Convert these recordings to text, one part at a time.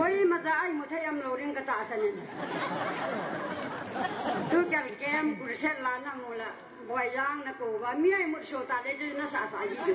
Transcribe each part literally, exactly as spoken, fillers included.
Oi, macha ai mu thei am lo ring ka ta sa ni. Tu kal kem kurset la na mu la. Boilang na ko ba mi ai mut so ta le chu na sa sa ji ju.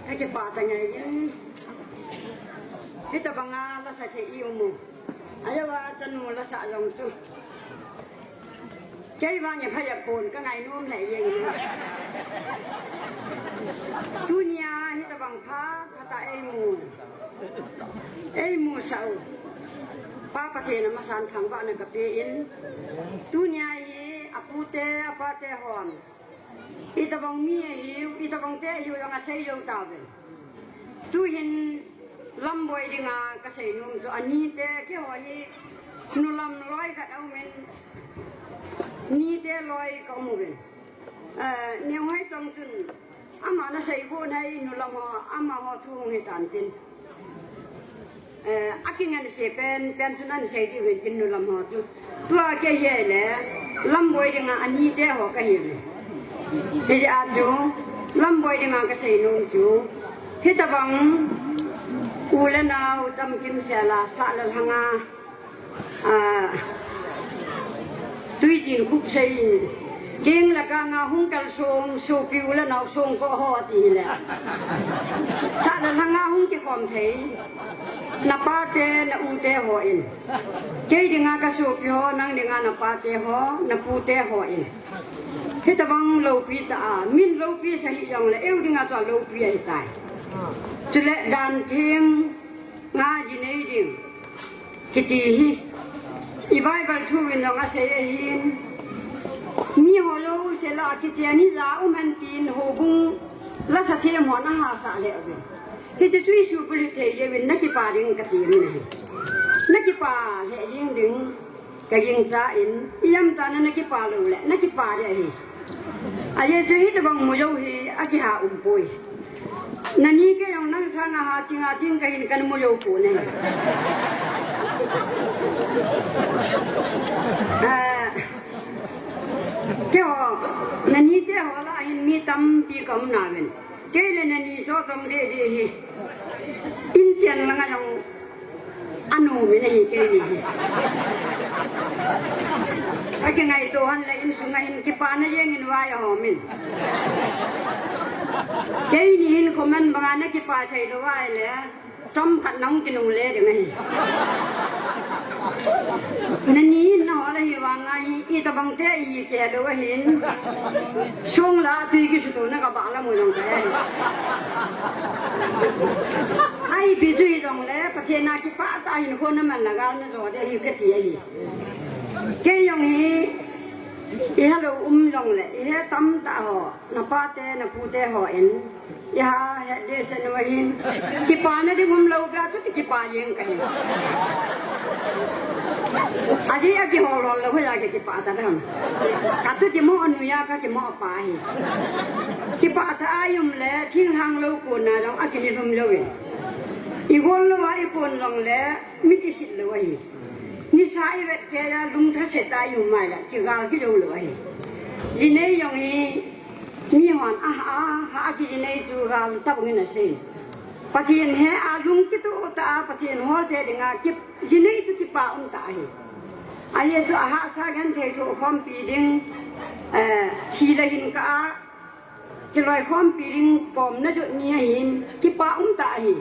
Ka kipah ta ngai in. Hitabanga la sa thei i um u. Aya wa chanu la sa jong chu. Kei vang e phaya kon ka ngai nom le yeng. Tunia hitabang pha, pha ta ei mu. Ei mu sa u. Pa Pathen amasan thangvahna ka pe in. Tunia hi apute, apate hon. Itabang mi ahiu, itabang te ahiu jong asei jou tauve. Tuhin Lamboi dinga ka sei nom chu anite keiho hi nulam loi khat a um in, nite loi ka um uvin. Eh, Neo Hai Chong chun ama na sei gon hai nulam ho, amaho thu hung hi tan tin. Eh, akingan se pen, pen chun an sei diu hin tin nulam ho chu. Tua kei hi le, Lamboi dinga anite ho ka hi le. Hijeh a chu, Lamboi dinga ka sei nom chu. Hitabang, u le nao, tam kim sela, sa le lhanga. Ah, Tuijin khup sei in, keng le kanga hung kal song, sopi u le nao song ko ho ati le. Sa le lhanga hung kikhom thei, na pate, na ute ho in. Kei dinga ka sopi ho, nang dinga na pate ho, na pute ho in. Hitabang loupi ta a, min loupi sa hi jong le, eu dinga chu loupi ahi tai. Chule dan theng, nga ji nei ding. Kiti hi, i Bible thu in jong asei ahin. Mi ho lou sela kichen hi ja um hen tin houbung la sa them hon ahahsa le uvin. Kiti chu i su puli thei le uvin na kipah ding kati min ahi. Na kipah le ding ding. Ka gingcha in, i am ta na na kipah lou le, na kipah le ahi. Ajeh chu hitabang mu jou hi, akiha um poi. Nani kei jong nang sanga ha ching a ching ka hin kan mu jou poi ne. Ah, keiho, nani te ho lah a hin mi tampi ka um nauvin. Kei le nani chu chom deh deh hi. In chen langa jong anu min ahi kei ni hi. Akingaito hon le insunga hin kipana jeng in vai ahom in. Kei ni hin comment banga na kipah thei lou vai le. Chomkhat nang kinungle ding ahi. Nani in na hol ahi vanga hi, itabang te i kei lou ahin. Song la tui kisuto na ka ba la mo jong ka ahi. Ai, ipi chu hi jong le, Pathen a kipah tah in kho na man na gal na jo ding ahi kati ahi. Kei jong hi, i helou um jong le, i he tamtah ho, na pate, na pute ho in. Iha, he, de sen wa hin. Kipana ding um lou ga, chuti kipah jeng ka hi. Ajeh a kihol hol lou, hoiya kipah ta dam. Ka chuti mo anu ya ka kimo pa hi. Kipah ta a i um le, thinglhang lou kon na jong, akini lum lou in. I gol lou a i kon jong le, mit i sit lou ahi. Nisa i vet kei a, lungtha set a i um mai le, kigal kilou lou ahi. Jinei jong hi, Mi hon, a, a, a, a kijinei chu gal tabang in asei. Pathen he a lung kitoh tah a, Pathen hol te dinga ki, jinei chu kipa um tah ahi. Ajeh chu ahahsa genthei thoh khompi ding, eh, thi le hin kah a, kiloi khompi ding kom na jot ni ahin, kipa um tah ahi.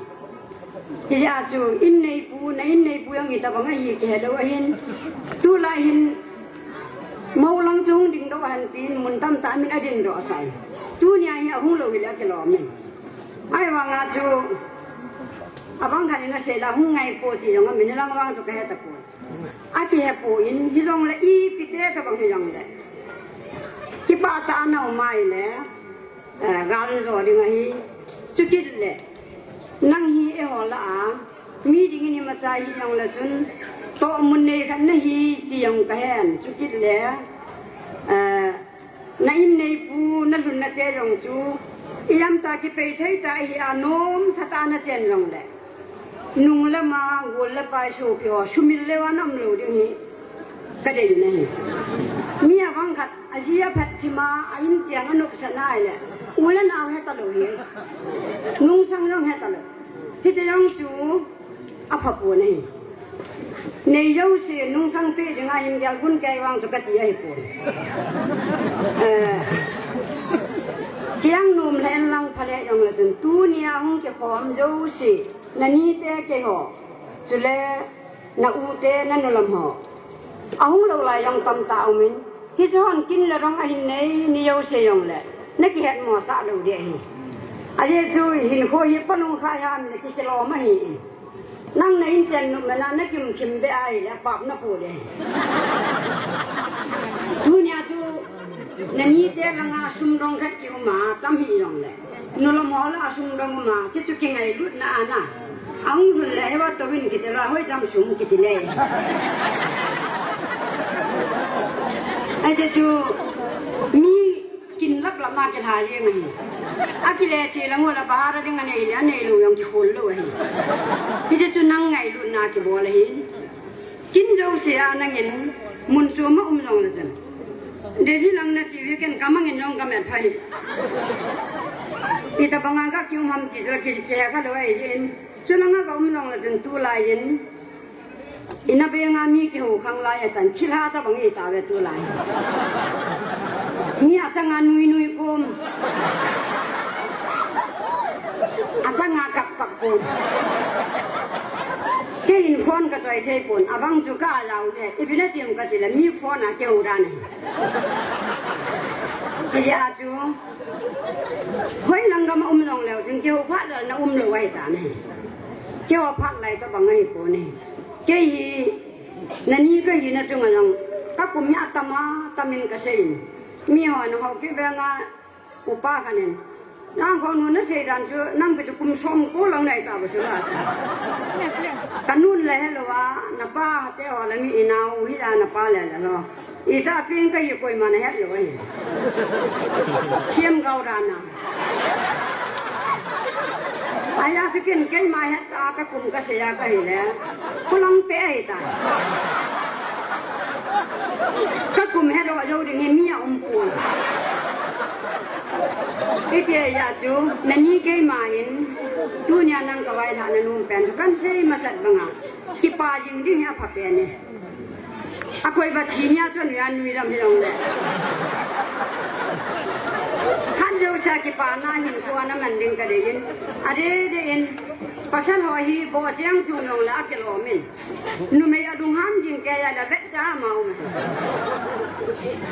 Hijeh a chu, in neipu, na in neipu jong itabang ahi, kihe lou ahin. Tulai hin, mou lang chu hung ding doh hen tin, mun tamtah min adin doh asai. Tunia hi ahung lou hile kilom in. Ahivanga chu, abang khat in asei la hung ngai po ti jong, amin lang vang chu kahe tapoi. Akihe poi, hijongle ipi te tabang hijongle. Kipah tah a na um mai le. Eh, gal jo ding ahi. Chukit le. Nang hi eiho lah a. Mi ding in imacha hijongle chun. Tohmun nei khat nahi ti jong kahen. Chukit le. Eh, na in neipu, na lhunna te jong chu. Ijam tah kipei thei tah ahi a nom tah tah a na chen jongle. Nung lama, gol le pai sopi ho, sumil leuva na um lou ding hi. Ka dei na hi. Mi avang Khat, aji aphat thima, a in cheng anop sah nai le. U le nao heta lou hi. Nungsang jong heta lou. Hiche jong chu apha pon ahi. Nei jouse nungsang pe dinga hin gel gun kei vang chu kati ahi pon. Eh, cheng nom le en lang pha le jong le chun tunia hung kikhom jouse, na ni te keiho. Chule na u te, na nu lam ho. Ahung lou lai jong tamtah aumin. Hichu hon kin le rong ahin nei ni jouse jong le, na kihet mosah lou ding ahi. Ajeh chu hinkho hi panung kha ham le kikilom ahi. Nang na in chen nu mena na kim kim be ahi le pap na pu ding ahi. Tunia chu na ni te langa sum dong khat ki um a tam hi jong le. Nu lam ho la sum dong um a, hichu kingailutna ana. Ahung lhun le, hewa tou in kiti la, hoi jam sum kiti le. Ai te chu, mi kin lap lap ma kilha jeng ahi. Akile che lang ho la bahar ding anei le, anei lou jong kikhol lou ahi. Hiche chu nang ngailutna kibol ahin. Kin jouse a nangin mun chom a um jong le chun. Delhi lang nati uve, ken kamangin jong kamet pha hi. Itobanga kakium ham ti chu la ki, kihekha lou ahi jin. Chulanga kaum jong le chun tulai in. Ina benga mi kihou khang lai a tan thilha tobang ita ve tulai. Mi achanga nui nui kum. Achanga kap kap kum. Keiin phone kachoi thei pon, abang chu ka lau le, ipi na tim kati le, mi phone a kihou dan ahi. Hijeh a chu, hoi lang gam a um jong leu chun, kihou phat le na um lou ahi tan ahi. Kihou phat lai tobang ahi pon ahi. Kei hi, na ni kahi na chunga jong, kakum hi atam a, tamin kasei in. Mi hon hou kit veng a, upa khat in. Nang khonung nasei dan chu, nang pi chu kum som ko lang nai ta ba chu la. Kanun le helou a, napa te ho le mi inau hi la napa le le lo. Ita pin kahi koima nahet lou ahi. Thiam gau dan a. Ahi a chu ken keima het a kakum kasei a kahi le. Khulang pe ahi ta. Kakum het lou jou ding hi mi a um pon. Hiti ahi a chu, na ni keima in, tunia nang kavailhah na nom pen chu, kahin sei masat banga, kipa jing ding hi apha pen e. Akoi ba thi nia chu anu a nui lam hi jong le. Khat jouse a kipana hinkho ana man ding kadei in, adeh deh in, pasal ho hi bo cheng chu jong le akilom in. Numei alungham jing kei a la vet ta ma um.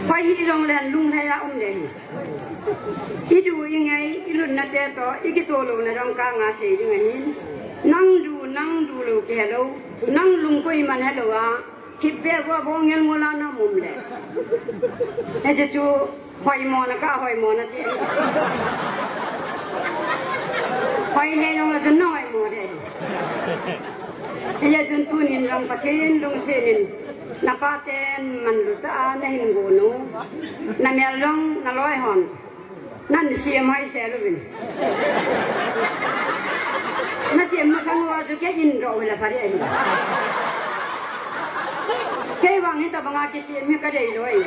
Hoi hi jong le lunglhai a um le hi. Idu ingai, ilutna te toh, ikitoh louna jong kanga sei ding ahin. Nang du, nang du lou kihe lou, nang lungkoi man helou a, thipbeh vo vo ngel ngol a na um le. Hiche chu, hoimo na ka, hoimo na che. Hoi le jong le chun na hoimo de. Hijeh chun tunin jong Pathen lungset in, napa ten manlu tah a nahin gon u. Namel jong naloi hon. Nan siam hoi sel uvin. Nasem masang uva chu kei in ro uvin la pha ding ahi. Kei vang hitobanga kisem hi kadei lou ahi.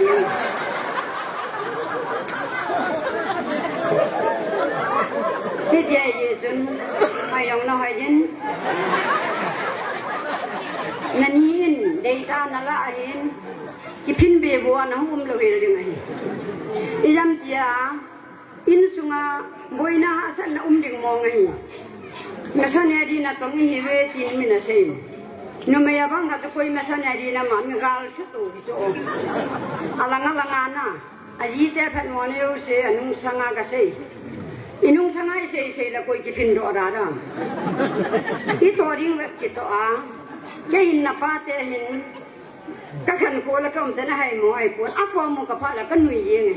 Hiti ahi chun, hoi jong nahoi in. Nani in, deitah nalah ahin. Kiphin be bou a nahung um lou hel ding ahi. Ijemtia, insunga boina hahsatna um ding mong ahi. Missionary natong ihiuve tin min asei. Numei abang khat chu koi missionary na ma mi gal sutu kichu. Alang alang a na. Ajite phatmo na jouse anungsanga kasei. Inungsanga isei sei le koi kiphin doh da dam. Itoh ding vet kitoh a. Kei hin napa te hin. Kakhankho le kaum chan a haimo ahipon, akom u kaphah le kanui jeng e.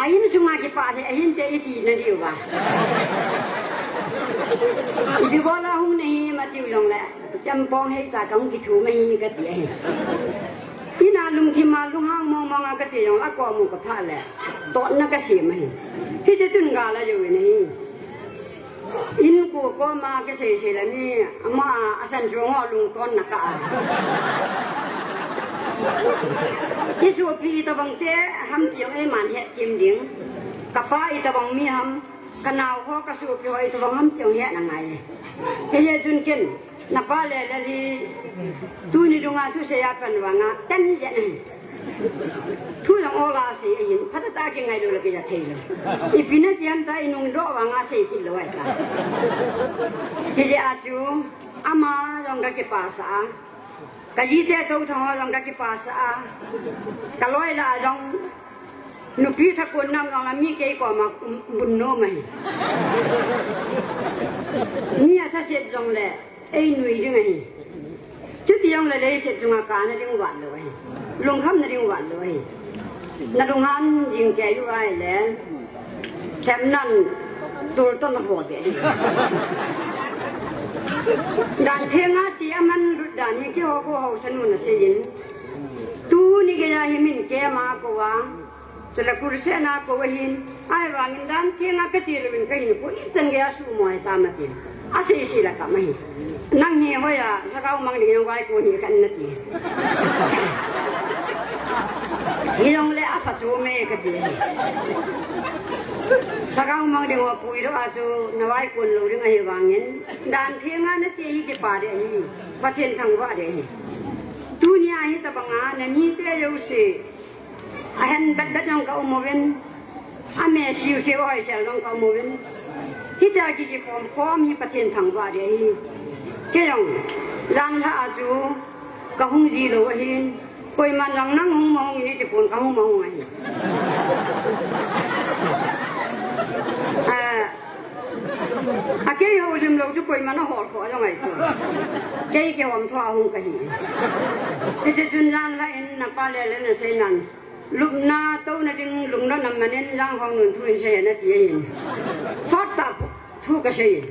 A insunga kipah le ahinte iti nadiu va. Ipi bol a hung nahi em atiu jongle, champong heisa kahung kithum ahi kati ahi. Ina lungthim a lunghang mong mong a kati jongle akom u kaphah le, totna kasem ahi. Hiche chun gal ajou in ahi. Inko koma kisei sei le mi, ama asan jong ho lungtonna ka a. Isopi itobang te ham ti jong eiman hethem ding. Kapa itobang mi ham, kanao ho, kasopi ho itobang ham ti jong hetna ngai. Hijeh chun ken, napa Lellel hi, tuni dunga thusei a pan vanga, ten jen ahi. Thu jong ola asei ahin, phatah a kingai lou le kija thei lou. Ipi nati ham tia inung doh vanga sei kit lou ahitai. Hijeh a chu, ama jong kakipah sah a. Kajite Touthang ho jong kakipah sah a. Kaloi lah a jong, nupi thakon nam jong la mi kei koma bun nom ahi. Mi athaset jongle, einui ding ahi. Chuti jongle leiset chunga kana ding vat lou ahi. Lungkhamna ding vat lou ahi. Nalunghan jing kei u ahile, themnan tol toh nabol be ding. Dan thenga chi aman lut dan hi keiho kho haosanun aseiyin. Tuni geija hi min kema kou a, chule kurse na kou ahin, ahivangin dan thenga kache louvin kahinkho ichan geija suhmo ahitam atin. Asei sei la kama hi. Nang hi hoiya, lhagao mang ding jong vaikon hih in kati. Hijongle aphachom e kati. Lhagao mang ding ho puidoh a chu navaikon lou ding ahivangin, dan thenga nache hi kipah ding ahi. Pathen thangvah ding ahi. Tunia hitobanga nanite jouse, ahen betbet jong kaum uvin, ame siuseu hoisel jong kaum uvin. Hitia kikikhom khom hi Pathen thangvah ding ahi. Kei jong, janlhah a chu kahung ji lou ahin, koiman jong nang hung mahung in ati pon kahung mahung ahi. Ah, akei houlim lou chu koiman ahol kho jong ahipoi. Kei kihom thua hung kahi. Hiti chun janlhah in napa Lellel in aseinan, lupna touna ding lunglutna manin janhong nun thu in sei hen ati ahin. Sottah thu kasei in.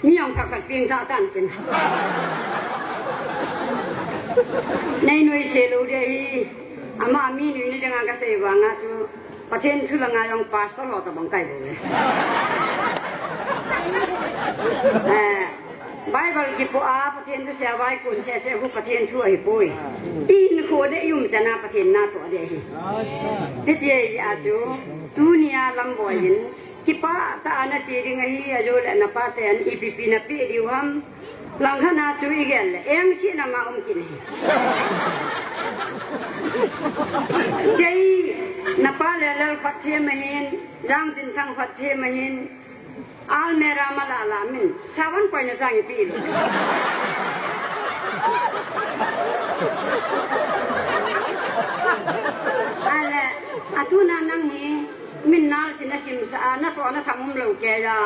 Mi jong khat khat pengtah tan tin. Neinuisat lou ding ahi. Ama mi nuina dinga kasei vanga chu, Pathen thu langa jong pastor ho tobang kahi bouve. Eh, Bible kipo a Pathen thusei a vaikon sese khu Pathen thu ahipoi. Ihinkho ding iumchan a Pathen natoh ding ahi. Hiti ahi a chu, tunia Lamboi in, kipah tah a nache ding ahi, ajole napate an ipipi napeh diu ham. Langkhat a chu igel le, engsetna ma um kit ahi. Kei, napa Lellel khat them ahin, Jangtinthang khat them ahin, almirah ma lah lah min, savan koina chang ipeh lou. Ale, atuna nang hi, min nalse nasimsah a, natoh nathang umlou kei a.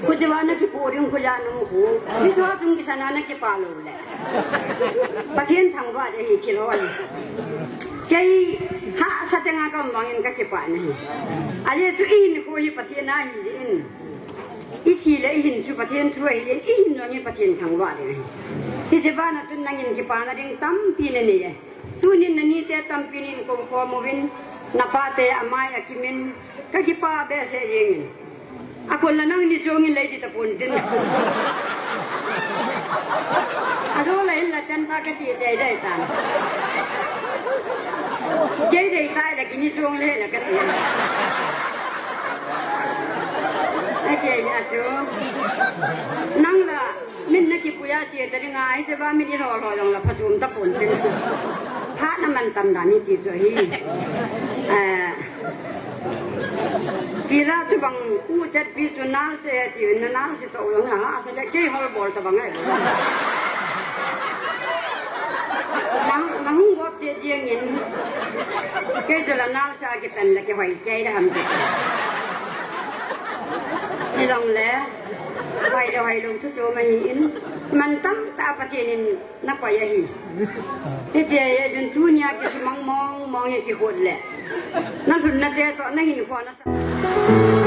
Khuti uva nakipoh ding khuja nung khu. Hiche ho chung kisan a nakipah lou le. Pathen thangvah ding ahi thil ho hi. Kei hahsa tenga kaum vangin kakipah nahi. Ajeh chu ihinkho hi Pathen a ahi jeh in. Ithi le ihin chu Pathen thu ahi jeh in, ihin jong hi Pathen thangvah ding ahi. Hiche bana chun nangin kipana ding tampi nanei e. Tunin nanite tampi nin kou khom uvin, napate amai akimin, kakipah behseh jengin. Akon la nangni chongin lei ti tapon tin. Ajo la hin la ten ta kati dei dei tan. Dei dei tai la kini chong le la kati. Ake ya chu. Nang la, min nakipui a che ta dinga, hiche ba min ilho lho jong la phachom tapon tin. Phat na mantam dan hi ti chu ahi. Eh, Kila chu bang u chatpi chu nalse ti, na nalse toh jong na hahsa le kei hol bol tabang ahi. Nang, nang hung vop che jeng in. Kei chu la nalse a kipan la kihoi che da ham ti. Hijongle, hoi le hoi lou chu chu ma hi in. Mantam tah a Pathen in nakoi ahi. Hiti ahi, ajeh chun tunia kisumang mong mong in kihot le. Nalhunna te toh, nahinkho nasa.